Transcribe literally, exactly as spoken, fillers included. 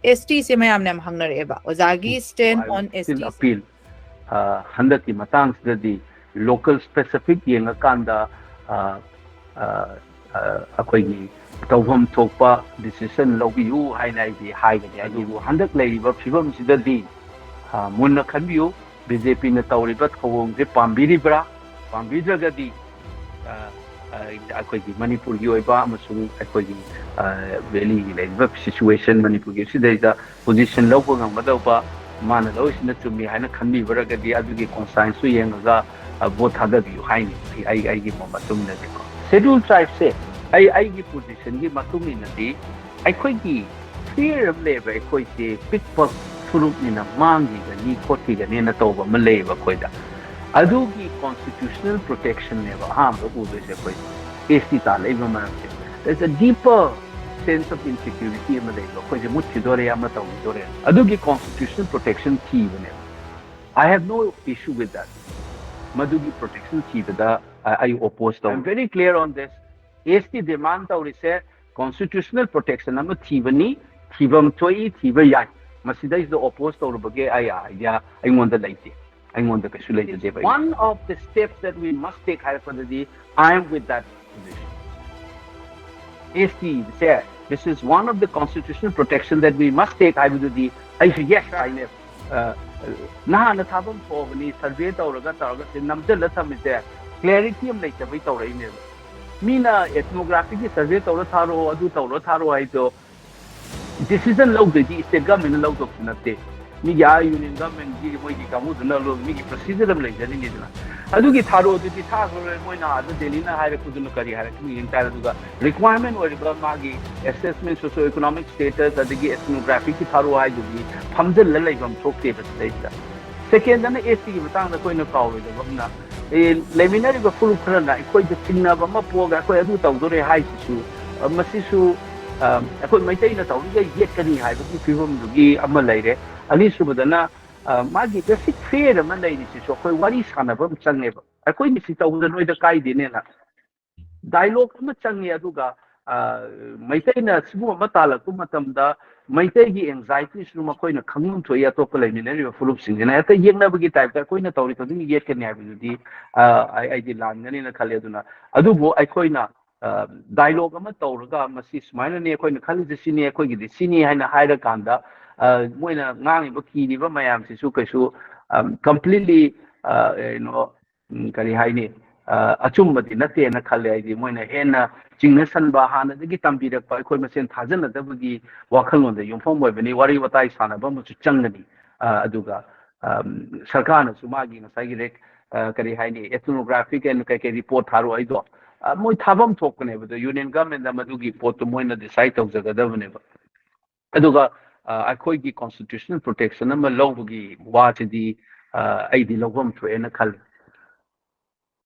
ꯑꯦꯁ ꯇꯤꯁꯦ ꯃꯌꯥꯝꯅ ꯌꯥꯝ ꯍꯪꯅꯔꯛꯑꯦꯕ, ꯑꯣꯖꯥꯒꯤ stand on Still S T. Appeal꯫ ꯑ, ꯍꯟꯗꯛꯀꯤ ꯃꯇꯥꯡꯁꯤꯗꯗꯤ local specific ꯌꯦꯡꯉꯀꯥꯟꯗ, ꯑ, ꯑ, ꯑ, ꯑꯩꯈꯣꯏꯒꯤ ꯇꯧꯐꯝ ꯊꯣꯛꯄ decision ꯂꯧꯕꯤꯌꯨ ꯍꯥꯏꯅ ꯑꯩꯗꯤ ꯍꯥꯏꯒꯅꯤ꯫ ꯑꯗꯨꯕꯨ ꯍꯟꯗꯛ ꯂꯩꯔꯤꯕ ꯐꯤꯕꯝꯁꯤꯗꯗꯤ, ꯑ, ꯃꯨꯟꯅ ꯈꯟꯕꯤꯌꯨ꯫ ꯕꯤꯖꯦꯄꯤꯅ ꯇꯧꯔꯤꯕ ꯊꯧꯑꯣꯡꯁꯦ ꯄꯥꯝꯕꯤꯔꯤꯕ꯭ꯔꯥ? ꯄꯥꯝꯕꯤꯗ꯭ꯔꯒꯗꯤ, ꯑ, ꯑ, ꯑꯩꯈꯣꯏꯒꯤ ꯃꯅꯤꯄꯨꯔꯒꯤ ꯑꯣꯏꯕ ꯑꯃꯁꯨꯡ ꯑꯩꯈꯣꯏꯒꯤ, ꯑ, valleyꯒꯤ ꯂꯩꯔꯤꯕ situation ꯃꯅꯤꯄꯨꯔꯒꯤ ꯁꯤꯗꯩꯗ position ꯂꯧꯕ ꯉꯝꯒꯗꯧꯕ, ꯃꯥꯅ ꯂꯧꯔꯤꯁꯤꯅ ꯆꯨꯝꯃꯤ ꯍꯥꯏꯅ ꯈꯟꯕꯤꯕ꯭ꯔꯒꯗꯤ ꯑꯗꯨꯒꯤ conscienceꯁꯨ ꯌꯦꯡꯉꯒ, ꯑ, vote ꯊꯥꯗꯕꯤꯌꯨ ꯍꯥꯏꯅꯤ꯫ ꯑꯩ, ꯑꯩ, ꯑꯩꯒꯤ ꯃꯣꯠ ꯃꯇꯨꯡꯗꯗꯤꯀꯣ꯫ Schedule Tribeꯁꯦ ꯑꯩ, ꯑꯩꯒꯤ positionꯒꯤ ꯃꯇꯨꯡ ꯏꯟꯅꯗꯤ ꯑꯩꯈꯣꯏꯒꯤ fear ꯑꯃ ꯂꯩꯌꯦꯕ, ꯑꯩꯈꯣꯏꯁꯦ ꯄꯤꯛꯄ ꯐꯨꯔꯨꯞꯅꯤꯅ ꯃꯥꯡꯈꯤꯒꯅꯤ ꯈꯣꯠꯈꯤꯒꯅꯤꯅ ꯇꯧꯕ ꯑꯃ ꯂꯩꯌꯦꯕ ꯑꯩꯈꯣꯏꯗ꯫ ꯑꯗꯨꯒꯤ constitutional protectionꯅꯦꯕ ꯑꯍꯥꯟꯕ ꯎꯗꯣꯏꯁꯦ ꯑꯩꯈꯣꯏ ꯑꯦꯁ ꯇꯤ ꯇꯥꯜꯂꯛꯏꯕ ꯃꯔꯝꯁꯦ꯫ There's a deeper sense of insecurity ꯑꯃ ꯂꯩꯕ, ꯑꯩꯈꯣꯏꯁꯦ ꯃꯨꯠꯈꯤꯗꯣꯔꯦ, ꯑꯃ ꯇꯧꯈꯤꯗꯣꯔꯦ꯫ ꯑꯗꯨꯒꯤ constitutional protection ꯊꯤꯕꯅꯦꯕ꯫ I have no issue with that꯫ ꯃꯗꯨꯒꯤ protection ꯊꯤꯕꯗ ꯑ, ꯑꯩ oppose ꯇꯧ꯫ I'm very clear on this꯫ S T demand ꯇꯧꯔꯤꯁꯦ constitutional protection ꯑꯃ ꯊꯤꯕꯅꯤ, ꯊꯤꯐꯝ ꯊꯣꯛꯏ, ꯊꯤꯕ ꯌꯥꯏ꯫ ꯃꯁꯤꯗꯩꯁꯤꯗ oppose ꯇꯧꯔꯨꯕꯒꯤ ꯑꯩ idea ꯑꯩꯉꯣꯟꯗ ꯂꯩꯇꯦ, ꯑꯩꯉꯣꯟꯗ ꯀꯩꯁꯨ ꯂꯩꯖꯗꯦꯕ꯫ One of the steps that we must take ꯍꯥꯏꯔꯛꯄꯗꯗꯤ I am with that position꯫ S ꯇꯤꯁꯦ, this is one of the constitutional protection that we must take ꯍꯥꯏꯕꯗꯨꯗꯤ ꯑꯩꯁꯨ yes ꯍꯥꯏꯅꯦꯕ꯫ ꯑ, ꯅꯍꯥꯟꯅ ꯊꯥꯐꯝ ꯊꯣꯛꯑꯕꯅꯤ, survey ꯇꯧꯔꯒ ꯇꯧꯔꯒ ꯁꯤ ꯅꯝꯁꯤꯜꯂ ꯊꯝꯃꯤꯁꯦ clarity ꯑꯃ ꯂꯩꯇꯕꯩ ꯇꯧꯔꯛꯏꯅꯦꯕ꯫ ꯃꯤꯅ ethnographyꯒꯤ survey ꯇꯧꯔ ꯊꯥꯔꯛꯑꯣ, ꯑꯗꯨ ꯇꯧꯔ ꯊꯥꯔꯛꯑꯣ ꯍꯥꯏꯗꯣ decision ꯂꯧꯗꯣꯏꯗꯤ state governmentꯅ ꯂꯧꯗꯧꯁꯨ ꯅꯠꯇꯦ꯫ ꯃꯤꯒꯤ ꯑꯥ union governmentꯒꯤ ꯃꯣꯏꯒꯤ ꯀꯥꯡꯕꯨꯗꯨꯅ ꯂꯣ-, ꯃꯤꯒꯤ procedure ꯑꯃ ꯂꯩꯖꯔꯤꯅꯤꯗꯅ꯫ ꯑꯗꯨꯒꯤ ꯊꯥꯔꯛꯑꯣ ꯑꯗꯨꯗꯤ ꯊꯥꯈ꯭ꯔꯣꯏ, ꯃꯣꯏꯅ ꯑꯥꯗ ꯗꯦꯜꯂꯤꯅ ꯍꯥꯏꯔꯛꯄꯗꯨꯅ ꯀꯔꯤ ꯍꯥꯏꯔꯛꯀꯅꯤ ꯌꯦꯡ ꯇꯥꯔꯦ꯫ ꯑꯗꯨꯒ requirement ꯑꯣꯏꯔꯤꯕ ꯃꯥꯒꯤ assessment, socio economic status, ꯑꯗꯒꯤ ethnographyꯒꯤ ꯊꯥꯔꯛꯑꯣ ꯍꯥꯏꯗꯨꯗꯤ ꯐꯝꯖꯤꯜꯂ ꯂꯩꯐꯝ ꯊꯣꯛꯇꯦꯕ ꯁꯤꯗꯩꯁꯤꯗ꯫ Secondꯗꯅ ꯑꯦꯁ ꯇꯤꯒꯤ ꯃꯇꯥꯡꯗ ꯑꯩꯈꯣꯏꯅ ꯀꯥꯎꯔꯣꯏꯗꯕ ꯑꯃꯅ, ꯑꯦ, ꯂꯩꯃꯤꯟꯅꯔꯤꯕ ꯐꯨꯔꯨꯞ ꯈꯔꯅ ꯑꯩꯈꯣꯏꯗ ꯆꯤꯡꯅꯕ ꯑꯃ ꯄꯣꯛꯑꯒ ꯑꯩꯈꯣꯏ ꯑꯗꯨ ꯇꯧꯗꯣꯔꯦ ꯍꯥꯏꯁꯤꯁꯨ, ꯑ, ꯃꯁꯤꯁꯨ, ꯑ, ꯑꯩꯈꯣꯏ ꯃꯩꯇꯩꯅ ꯇꯧꯔꯤꯒꯩ ꯌꯦꯠꯀꯅꯤ ꯍꯥꯏꯕꯒꯤ ꯐꯤꯕꯝꯗꯨꯒꯤ ꯑꯃ ꯂꯩꯔꯦ꯫ ꯑꯅꯤꯁꯨꯕꯗꯅ, ꯑ, ꯃꯥꯒꯤ basic fear ꯑꯃ ꯂꯩꯔꯤꯁꯤꯁꯨ ꯑꯩꯈꯣꯏ ꯋꯥꯔꯤ ꯁꯥꯟꯅꯕ ꯑꯃ ꯆꯪꯉꯦꯕ꯫ ꯑꯩꯈꯣꯏꯅ ꯁꯤ ꯇꯧꯕꯗ ꯅꯣꯏꯗ ꯀꯥꯏꯗꯦꯅꯦꯅ dialogue ꯑꯃ ꯆꯪꯉꯦ꯫ ꯑꯗꯨꯒ ꯃꯩꯇꯩꯅ ꯁꯤꯒꯨꯝꯕ ꯑꯃ ꯇꯥꯜꯂꯛꯄ ꯃꯇꯝꯗ ꯃꯩꯇꯩꯒꯤ ꯑꯦꯡꯖꯥꯏꯇꯤꯁꯨ ꯃꯈꯣꯏꯅ ꯈꯪꯐꯝ ꯊꯣꯛꯏ꯫ ꯑꯇꯣꯞꯄ ꯂꯩꯃꯤꯟꯅꯔꯤꯕ ꯐꯨꯔꯨꯞꯁꯤꯡꯁꯤꯅ ꯍꯦꯛꯇ ꯌꯦꯛꯅꯕꯒꯤ ꯇꯥꯏꯞꯇ ꯑꯩꯈꯣꯏꯅ ꯇꯧꯔꯤ ꯈꯨꯗꯤꯡꯒꯤ ꯌꯦꯠꯀꯅꯤ ꯍꯥꯏꯕꯗꯨꯗꯤ ꯑꯩꯗꯤ ꯂꯥꯟꯒꯅꯤꯅ ꯈꯜꯂꯤ꯫ ꯑꯗꯨꯅ ꯑꯗꯨꯕꯨ ꯑꯩꯈꯣꯏꯅ ꯗꯥꯏꯂꯣꯒ ꯑꯃ ꯇꯧꯔꯒ ꯃꯁꯤ ꯁꯨꯃꯥꯏꯅꯅꯤ ꯑꯩꯈꯣꯏꯅ ꯈꯜꯂꯤꯁꯦ, ꯁꯤꯅꯤ ꯑꯩꯈꯣꯏꯒꯤꯗꯤ ꯁꯤꯅꯤ ꯍꯥꯏꯅ ꯍꯥꯏꯔꯀꯥꯟꯗ ꯃꯣꯏꯅ ꯉꯥꯡꯉꯤꯕ ꯀꯤꯔꯤꯕ ꯃꯌꯥꯝꯁꯤꯁꯨ ꯀꯩꯁꯨ ꯀꯝꯄ꯭ꯂꯤꯠꯂꯤ ꯀꯩꯅꯣ ꯀꯔꯤ ꯍꯥꯏꯅꯤ, ꯑꯆꯨꯝꯕꯗꯤ ꯅꯠꯇꯦꯅ ꯈꯜꯂꯦ꯫ ꯍꯥꯏꯗꯤ ꯃꯣꯏꯅ ꯍꯦꯟꯅ ꯆꯤꯡꯅꯁꯟꯕ, ꯍꯥꯟꯅꯗꯒꯤ ꯇꯝꯕꯤꯔꯛꯄ ꯑꯩꯈꯣꯏ ꯃꯁꯦꯟ ꯊꯥꯖꯅꯗꯕꯒꯤ ꯋꯥꯈꯜꯂꯣꯟꯗ ꯌꯨꯝꯐꯝ ꯑꯣꯏꯕꯅꯤ꯫ ꯋꯥꯔꯤ ꯋꯥꯇꯥꯏ ꯁꯥꯟꯅꯕ ꯑꯃꯁꯨ ꯆꯪꯒꯅꯤ꯫ ꯑꯗꯨꯒ ꯁꯔꯀꯥꯔꯅꯁꯨ ꯃꯥꯒꯤ ꯉꯁꯥꯏꯒꯤ ꯔꯦꯛ ꯀꯔꯤ ꯍꯥꯏꯅꯤ, ethnographic and ꯀꯩꯀꯩ ꯔꯤꯄꯣꯔꯠ ꯊꯥꯔꯛꯑꯣ ꯍꯥꯏꯗꯣ ꯃꯣꯏ ꯊꯥꯐꯝ ꯊꯣꯛꯄꯅꯦꯕ꯫ ꯑꯗꯣ ꯌꯨꯅꯤꯌꯟ ꯒꯚꯔꯟꯃꯦꯟꯗ ꯃꯗꯨꯒꯤ ꯄꯣꯠꯇꯨ ꯃꯣꯏꯅ ꯗꯤꯁꯥꯏꯠ ꯇꯧꯖꯒꯗꯕꯅꯦꯕ꯫ ꯑꯗꯨꯒ ꯑꯩꯈꯣꯏꯒꯤ ꯀꯣꯟꯁꯇꯤꯇ꯭ꯌꯨꯁꯅꯦꯜ ꯄ꯭ꯔꯣꯇꯦꯛꯁꯟ ꯑꯃ ꯂꯧꯕꯒꯤ ꯋꯥꯁꯤꯗꯤ ꯑꯩꯗꯤ ꯂꯧꯐꯝ ꯊꯣꯛꯑꯦꯅ ꯈꯜꯂꯤ꯫